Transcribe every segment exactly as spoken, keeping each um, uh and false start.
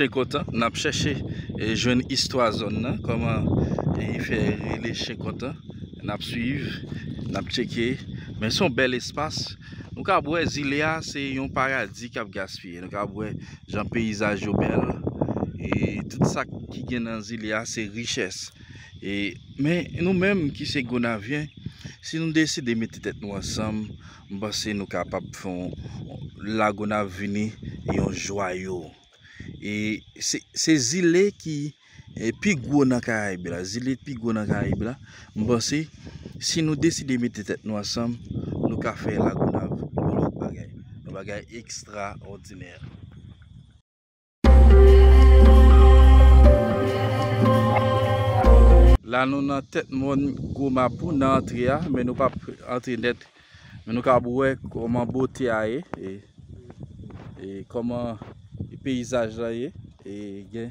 Chen Kontan, n ap chèche e jwenn istwa zòn nan, kòman e fè rele Chen Kontan. N ap swiv, n ap tcheke. Men se yon bèl espas. Nou ka wè zile a se yon paradi k ap gaspiye. Nou ka wè jan peyizaj yo bèl. E tout sa ki gen nan zile a se richès. E, men nou menm ki se Gonavyen, si nou deside mete tèt nou ansanm, m panse nou kapab fè yon, Lagonav vini yon jwayo. E se, se zile ki e, pi gwo nan Karayib la, zile pi gwo nan Karayib la. M panse, si nou deside mete tèt nou ansanm, nou ka fè Lagonav yon lòt bagay. Yon bagay ekstraòdinè. La nou nan tèt mòn Gwo Mapou nan antre a, men nou p ap antre nèt. Men nou ka wè kòman bote a ye, e, e kòman peyizaj la ye, e gen.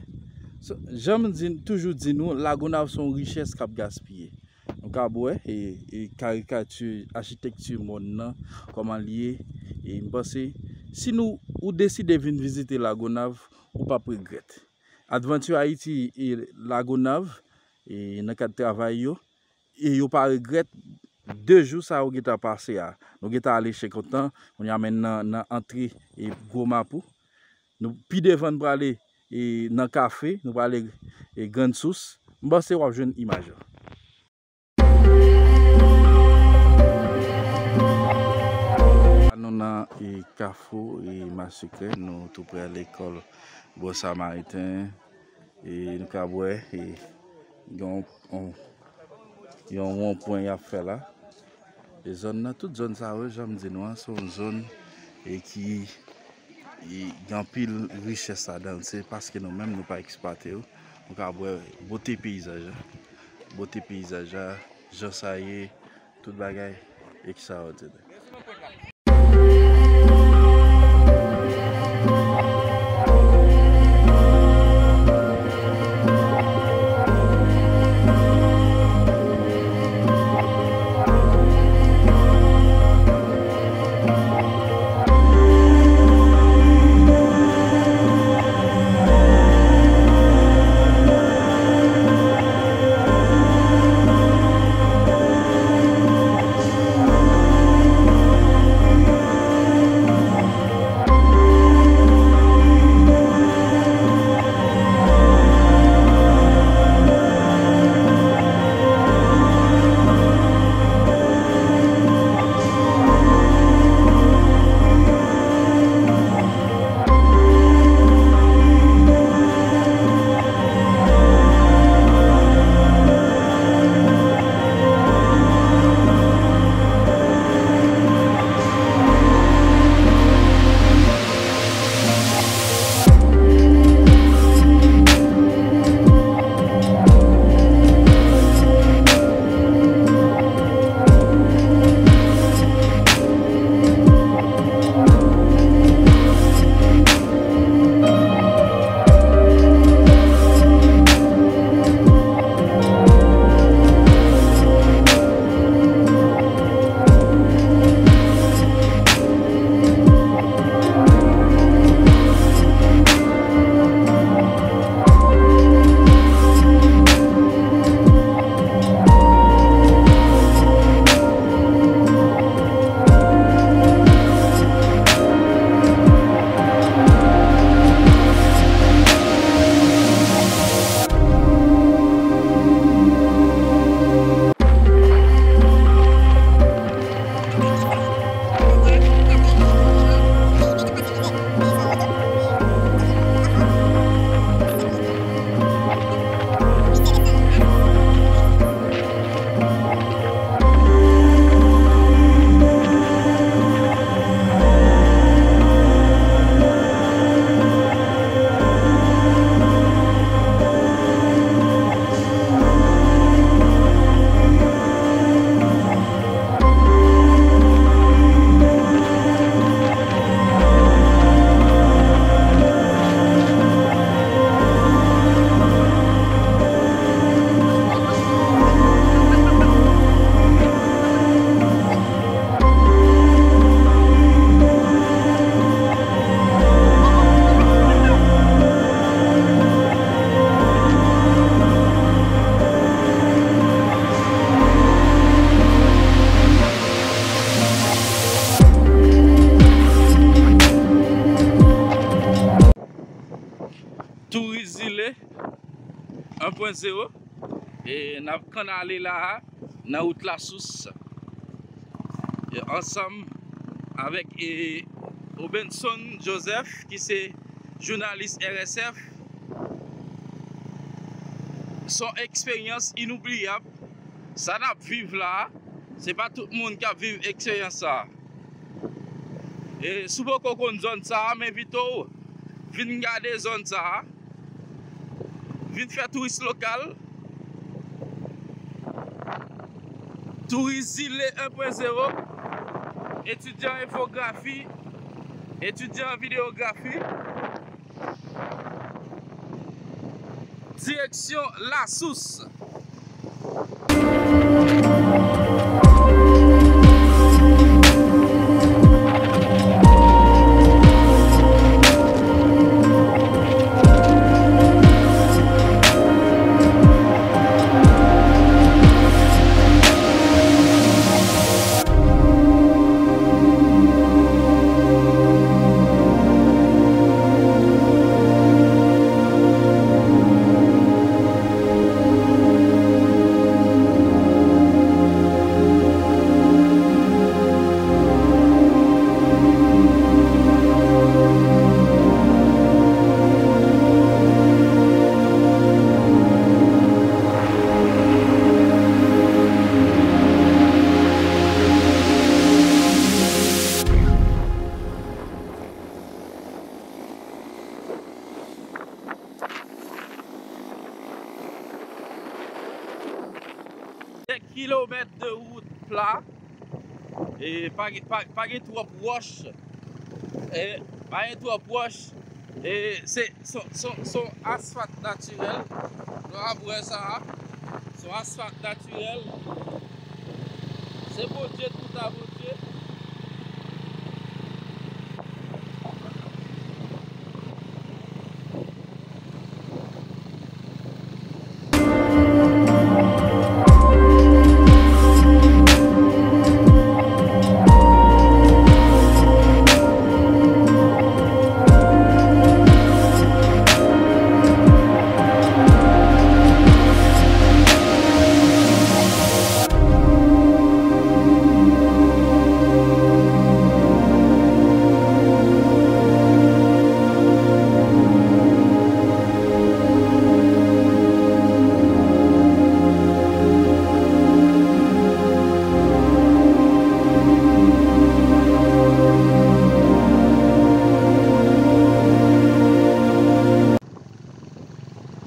So, jan m di, toujou di nou, Lagonav se yon richès k ap gaspiye. Nou ka wè, e, e karikati achitekti mòn nan, kòman l ye, e m panse, si nou, ou deside vin vizite Lagonav, ou p ap regrèt. Adventure Haïti e Lagonav, e nan kad travay yo, e yo pa regrèt de jou sa yo gentan pase a. Nou gentan ale Chen Kontan, kounye a men nan, nan antre e Gwo Mapou. Nou pi devan n prale e nan kafe, nou prale e Grann Sous. M panse w ap jwenn imaj yo. Nou nan e Kafou e Masikre, nou tou prè lekòl Bon Samariten. E nou ka wè e gen yon, yon, yon wonpwen y ap fè la. E zòn nan, tout zòn sa yo, jan m di nou an, se yon zòn e ki e gen anpil richès ladan l. Se paske nou menm nou pa eksplwate yo. Nou ka wè bote peyizaj la. Bote peyizaj la, jan sa ye, tout bagay ekstraòdinè. Zero. E n ap kannale la a, nan wout Lasous. E ansanm avèk, e, Obenson Joseph, ki se jounalis R S F. Se yon eksperyans inoubliyab. Sa n ap viv la a, se pa tout moun k ap viv eksperyans sa a. E si w poko konn zòn sa a, m envite w vin gade zòn sa a. Vin fè touris lokal. Touris Zile en pwen zewo. Etidyan enfografi. Etidyan videyografi. Direksyon Lasous. Dèk kilomèt de wout pla. E pa gen, pa, pa gen twòp wòch. E pa gen twòp wòch. E se, se, se, se yon asfalt natirèl. Nou ap wè sa a. Se yon asfalt natirèl. Se Bondye, tout a Bondye.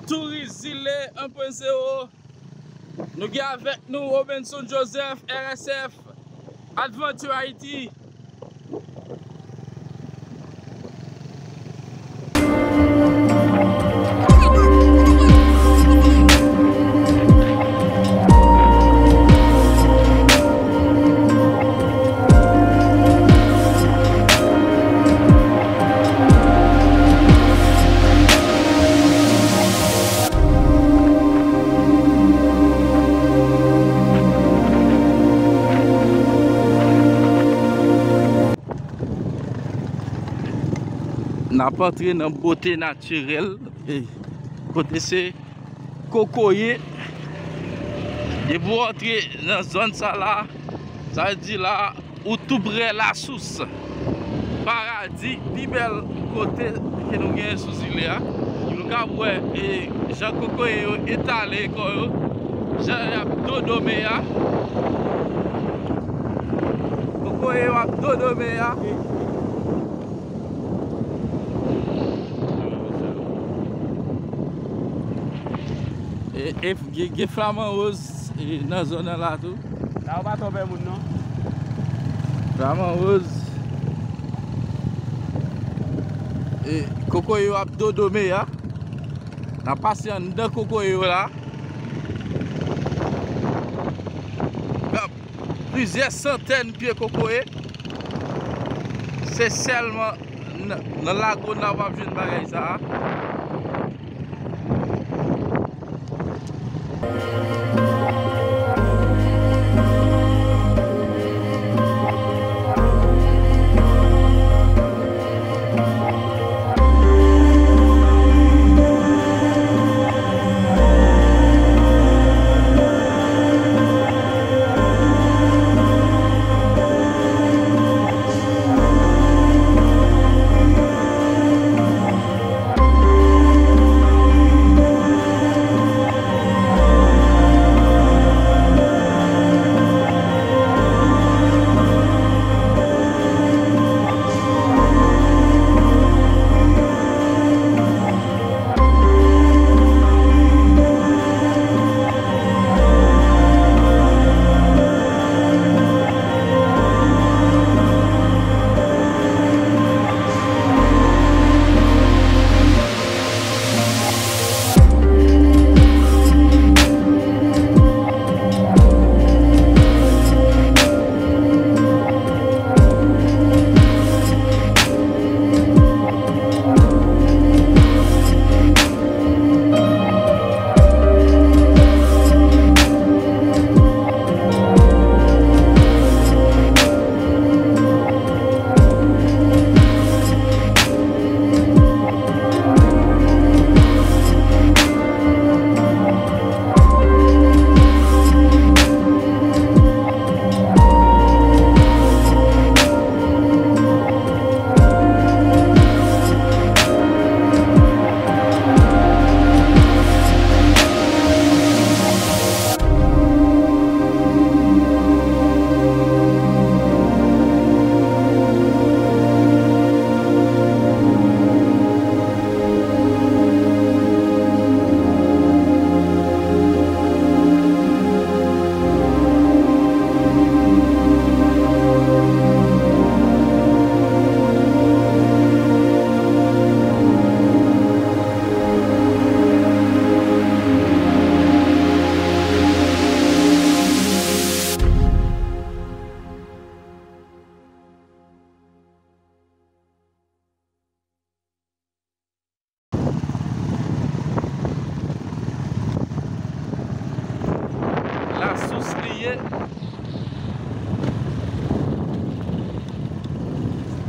Touris Zile en pwen zewo. Nou gen avèk nou Obenson Joseph, R S F, Adventure Haïti. N ap antre nan bote natirèl, e, kote se kokoye. Depi w antre nan zòn sa la, sa vle di la, ou tou prè lasous. Paradi, pi bèl kote ke nou genyen sou zile a. Nou ka wè, e, jan kokoye yo etale kò yo, jan y ap dodome a. Kokoye yo ap dodome a. E, e, gen, gen flaman woz, e, nan zòn nan la tou. La yo pa twò pè moun non. Flaman woz. E, kokoye yo ap dodome a. N ap pase anndan kokoye yo la. Plizyè santèn pye kokoye. Se sèlman nan, nan Lagona w ap jwenn bagay sa a.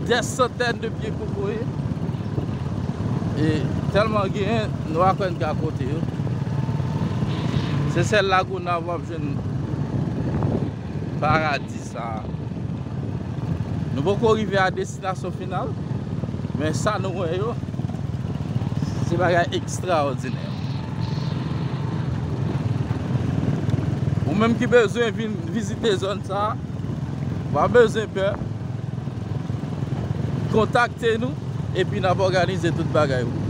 Dè santèn de pye kokoye. E tèlman genyen, nou pa kwè n ka konte yo. Se sèl Lagonav w ap jwenn paradi sa a. Nou poko rive a destinasyon final, men sa nou wè yo, se bagay ekstraòdinè. Ou menm ki bezwen vin vizite zòn sa a, pa bezwen pè. Kontakte nou, epi n ap òganize tout bagay pou ou.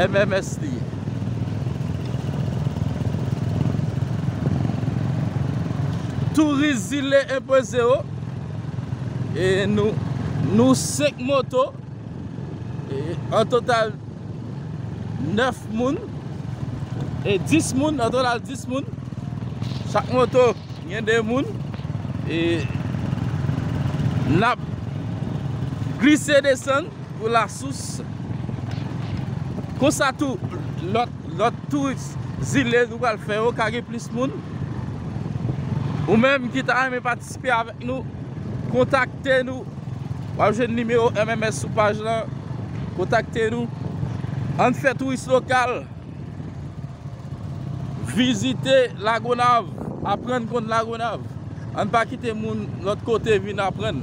M M S li ye. Touris Zile en pwen zewo. E nou, nou senk moto. E an total, nèf moun. E dis moun, an total dis moun. Chak moto gen de moun. E n ap glise desann pou Lasous. Konsa tou, lòt, lòt touris Zile nou pral fè yo ka gen plis moun. Ou menm ki ta renmen patisipe avèk nou, kontakte nou. W ap jwenn nimewo M M S sou paj lan. Kontakte nou. Ann fè touris lokal vizite Lagonav, aprann konn Lagonav. Ann pa kite moun lòt kote vin aprann.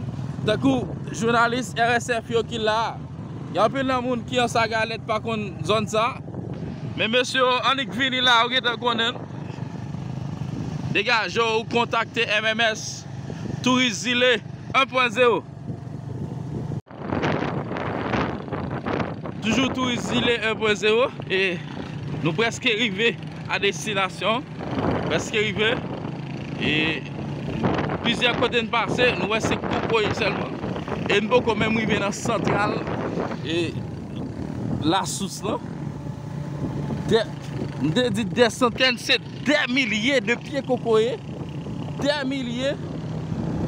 Tankou jounalis R S F yo ki la a. Gen anpil nan moun ki an Sagalèt pa konn zòn sa. Men mesye yo, annik vini la, ou gentan konnen. Degaje w, kontakte M M S, Touris Zile en pwen zewo. Toujou Touris Zile en pwen zewo, e nou prèske rive a destinasyon. Prèske rive. E plizyè kote n pase, nou wè se kokoye sèlman. E n poko menm rive nan santral e Lasous lan. Dè, m te di dè santèn, se dè milye de pye kokoye. Dè milye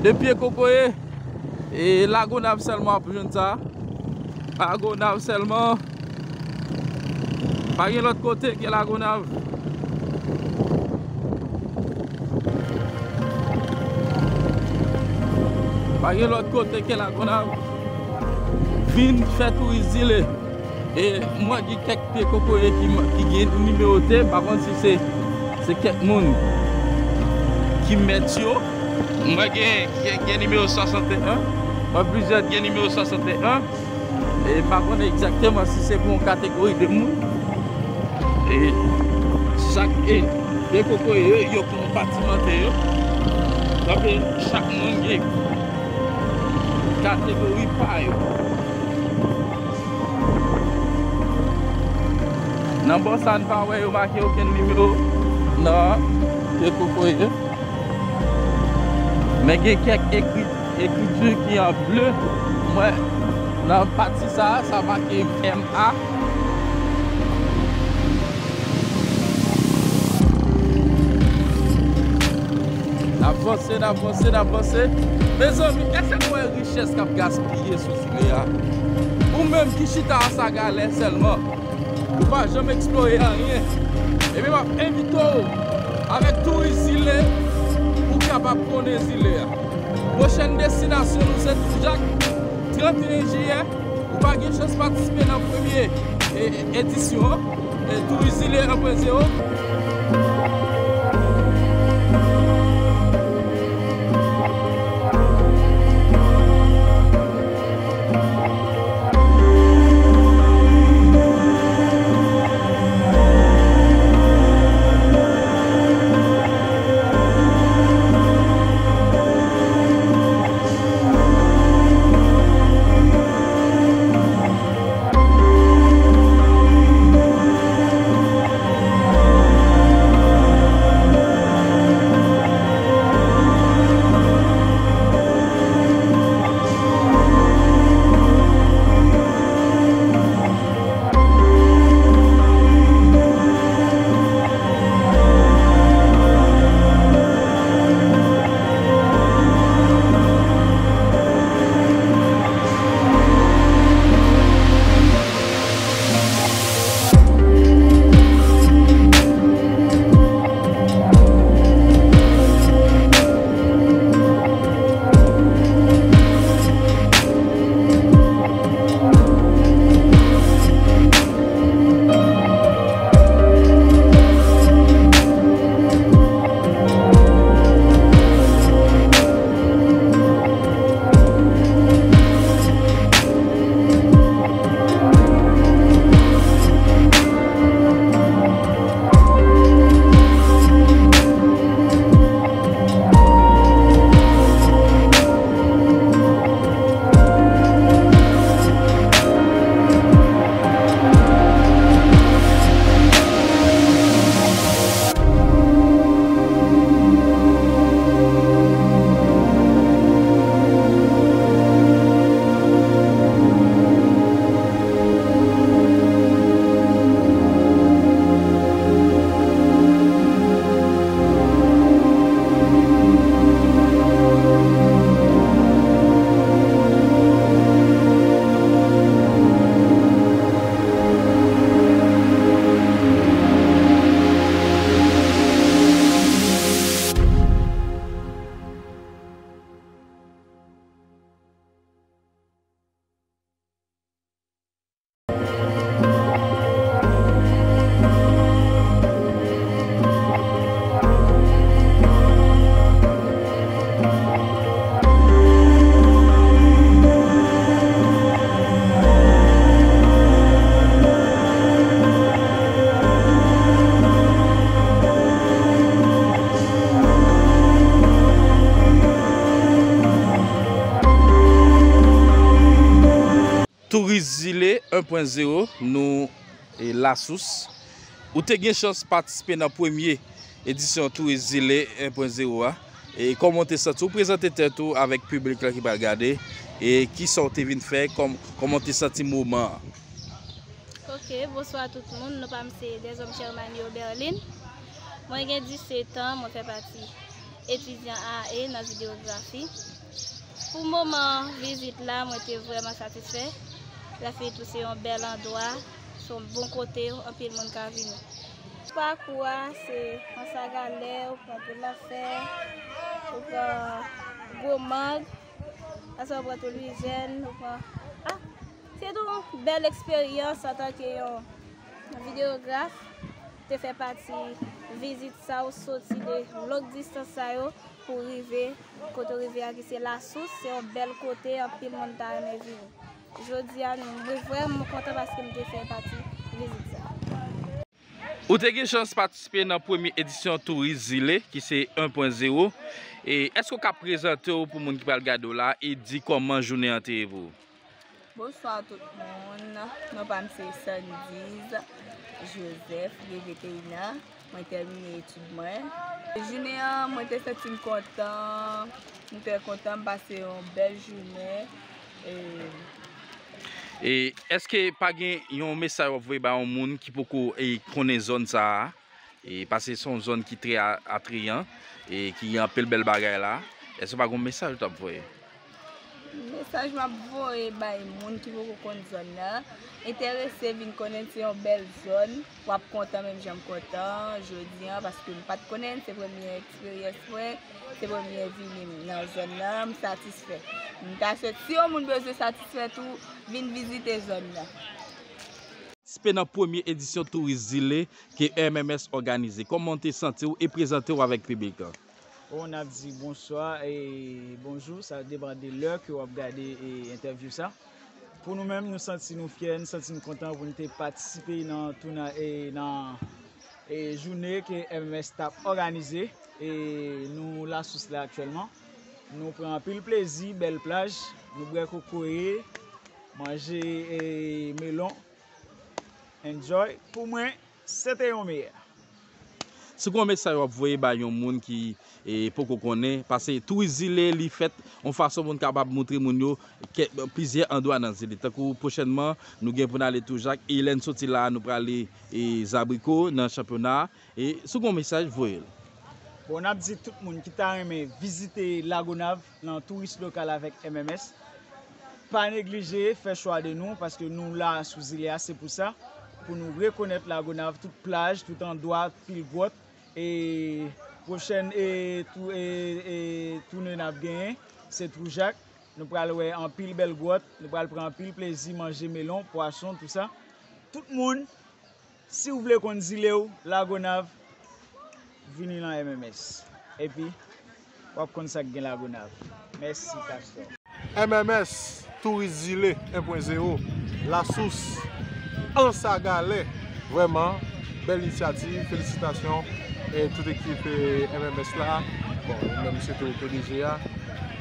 de pye kokoye. E Lagonav sèlman w ap jwenn sa. Lagonav sèlman. Pa gen lòt kote ke Lagonav. Pa gen lòt kote ke Lagonav. Vin fè touris Zile. E mwen gen kèk pye kokoye ki, ki gen nimewote, m pa konn si se, se kèk moun ki mèt yo. Mwen gen, gen, gen nimewo swasannteyen, mwen plizyè gen nimewo swasannteyen. E m pa konnen egzakteman si se pou yon kategori de moun. E se sa k, e, pye kokoye yo, yo konpatimante yo. Donk, e, chak moun gen kategori pa yo. Nan bò sa, n pa wè yo make okenn nimewo nan pye kokoye. Men gen kèk ekri, ekriti ki an ble. Mwen, nan pati sa, sa make M A. N ap vanse, n ap vanse, n ap vanse. Mezanmi, èske nou wè richès k ap gaspiye sou zile a? Ou menm ki chita a Sagalè sèlman, ou pa janm eksplore anyen. Ebyen, m ap envite w, avèk Touris Zile, ou kapab konnen zile a. Pwochèn destinasyon nou se Ti Jak, trannteyen jiyè. Ou pa gen chans patisipe nan premye, e, e, edisyon an, e, Touris Zile en pwen zewo. En pwen zewo, nou, e, Lasous. Ou te gen chans patisipe nan premye edisyon Touris Zile en pwen zewo a. E kòman w te santi w? Prezante tèt ou avèk piblik la ki pral gade. E kisa w te vin fè? Kòm-, kòman w te santi moman an? Ok, bonswa tout moun. Non pa m se Dèzòm Shermanie Oberlin. Mwen gen disèt an, mwen fè pati etidyan A E nan videyografi. Pou moman vizit la, mwen te vrèman satisfè. Lafayette tou se yon bèl andwa, se yon bon kote, anpil moun ka vini. Pakou a, se Anse à Galets, ou pran Pil Lafè, ou pran Gwo Mang, apre sa ou pran Tou Lwijèn, ou pran, ah, se tou yon bèl eksperyans antanke yon videograf, te fè pati vizit sa, ou soti de long distans sa yo pou rive kote w rive a ki se Lasous, se yon bèl kote, anpil moun ta renmen vini. Jodi a, nou, mwen vrèman kontan paske m te fè pati vizit sa. Ou te gen chans patisipe nan premye edisyon Touris Zile, ki se en pwen zewo. E èske w ka prezante w pou moun ki pral gade w la e di kòman jounen an te ye pou ou? Bonswa tout moun. Non pa m se Sandiz Joseph, Reveteina. Mwen tèmine etid mwen. Jounen an, mwen te santi m kontan. M trè kontan, m pase yon bèl jounen. E E èske pa gen yon mesaj w ap voye ba yon moun ki poko, e, konnen zòn sa a? E paske se yon zòn ki trè a-, atreyan, e ki gen anpil bèl bagay la. Èske pa gen yon mesaj w t ap voye? Mesaj m ap voye bay moun ki poko konn zòn nan, enterese vin konnen se yon bèl zòn, w ap kontan menm jan m kontan jodi a, paske m pa t konnen, se premye eksperyans mwen, se premye vini m nan zòn nan, m satisfè. M ta swete, si yon moun bezwen satisfè tou, vin vizite zòn nan. Patisipe nan premye edisyon Touris Zile ke M M S òganize. Kòman w te santi w e prezante w avèk piblik la? Bon, n ap di bonswa e bonjou, sa depann de lè ke w ap gade, e, entèvyou sa. Pou nou menm, nou santi nou fyè, nou santi nou kontan pou nou te patisipe nan touna-, e, nan, e, jounen ke M M S t ap òganize. E nou Lasous la aktyèlman. Nou pran anpil plezi, bèl plaj, nou bwè kokoye, manje, e, melon. Enjoy. Pou mwen, se te yon meyè. Si w gen yon mesaj w ap voye bay yon moun ki, e, poko konnen, paske Touris Zile, li fèt yon fason pou n kapab montre moun yo kè-, plizyè andwa nan zile. Tankou pwochènman, nou gen pou n ale Toujak, e lè n soti la a, nou prale, e, Zabriko nan chanpyona a. E si w gen yon mesaj, voye l. Bon, n ap di tout moun ki ta renmen vizite Lagonav nan touris lokal avèk M M S, pa neglije fè chwa de nou, paske nou la sou zile a, se pou sa, pou nou rekonèt Lagonav, tout plaj, tout andwa, pil gwòt. E pwochèn, e, tou-, e, e, tounen n ap genyen, se Toujak. Nou pral wè anpil bèl gwòt, nou pral pran anpil plezi, manje melon, pwason, tou sa. Tout moun, si w vle konn zile w, Lagonav, vini nan M M S. Epi, w ap konn sa k gen Lagonav. Mèsi, Pastè. M M S, Touris Zile en pwen zewo, Lasous, Anse à Galets. Vrèman, bèl inisyativ, felisitasyon, e tout ekip, e, M M S la. Bon, ou menm se tou P D G a.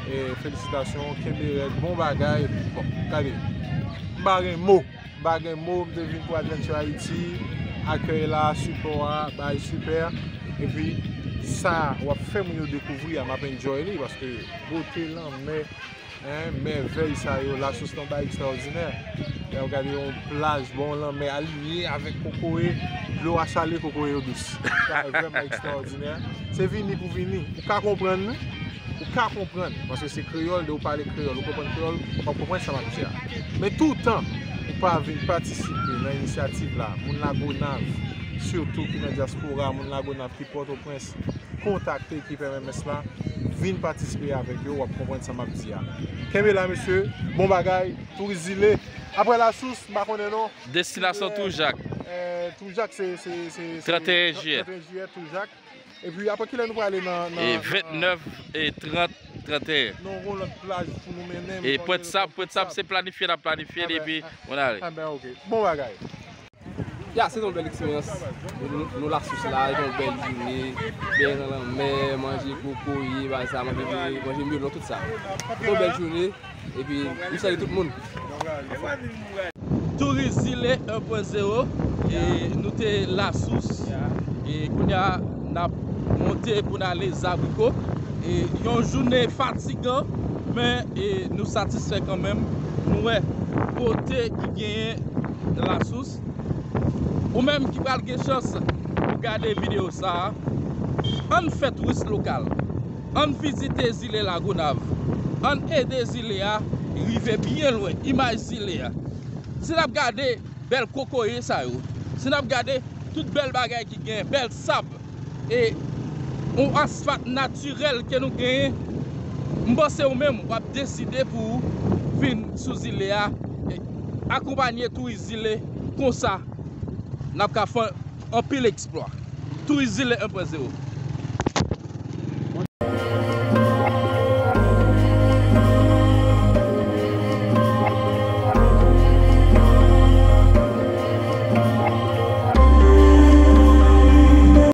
E felisitasyon, kenbe rèd, bon bagay. Bon, gade, m pa gen mo. M pa gen mo, m te vin pou Adventure Haiti, akèy la, sipò a, bagay sipè. Epi sa w ap fè moun yo dekouvri a, m ap enjoy li, paske bote lanmè, en, mèvèy sa yo, Lasous nan bagay ekstraòdinè. Lè w gade yon plaj, bò yon lanmè, aliye avèk kokoye, dlo a sale, kokoye yo dous. Sa vrèman ekstraòdinè. Se vini pou vini. Ou ka konprann, wi. Ou ka konprann, paske se kreyòl, de ou pale kreyòl, ou konprann kreyòl, w ap konprann sa m ap di a. Men toutan ou pa vin patisipe nan inisyativ la, moun Lagonav, sitou ki nan dyaspora, moun Lagonav ki Pòtoprens, kontakte ekip M M S la, vin patisipe avèk yo, w ap konprann sa m ap di a. Kenbe la, mesye, bon bagay, Touris Zile. Apre Lasous, m pa konnen non. Destinasyon Toujak. Eh, Toujak, se, se, se, se tranteyen jiyè. Tranteyen jiyè, Toujak. Epi apre kilè nou prale nan, nan, e vennèf, e trant, tranteyen. Nou gon lòt plaj pou nou mennen. E Pwent Sab, Pwent Sab se planifye n ap planifye l epi nou ale. Enben, ok. Bon bagay. Ya, se yon bèl eksperyans. Nou, nou Lasous la, yon bèl jounen, bèl nan lanmè, manje kokoye, bagay sa, manje, manje melon, tout sa. Se yon bèl jounen. Epi, nou salye tout moun. Touris Zile en pwen zewo, e nou te Lasous, e kounye a n ap monte pou n ale Zabriko. E yon jounen fatigan, men e nou satisfè kanmenm. Nou wè bote ki genyen Lasous. Ou menm ki pral gen chans pou gade videyo sa a, ann fè touris lokal. Ann vizite zile Lagonav. Ann ede zile a rive byen lwen. Imaj zile a. Si n ap gade bèl kokoye sa yo, si n ap gade tout bèl bagay ki gen, bèl sab, e yon asfalt natirèl ke nou genyen, m panse ou menm w ap deside pou w vin sou zile a, e akonpanye touris zile, konsa n ap ka fè anpil eksplwa. Touris zile en pwen zewo.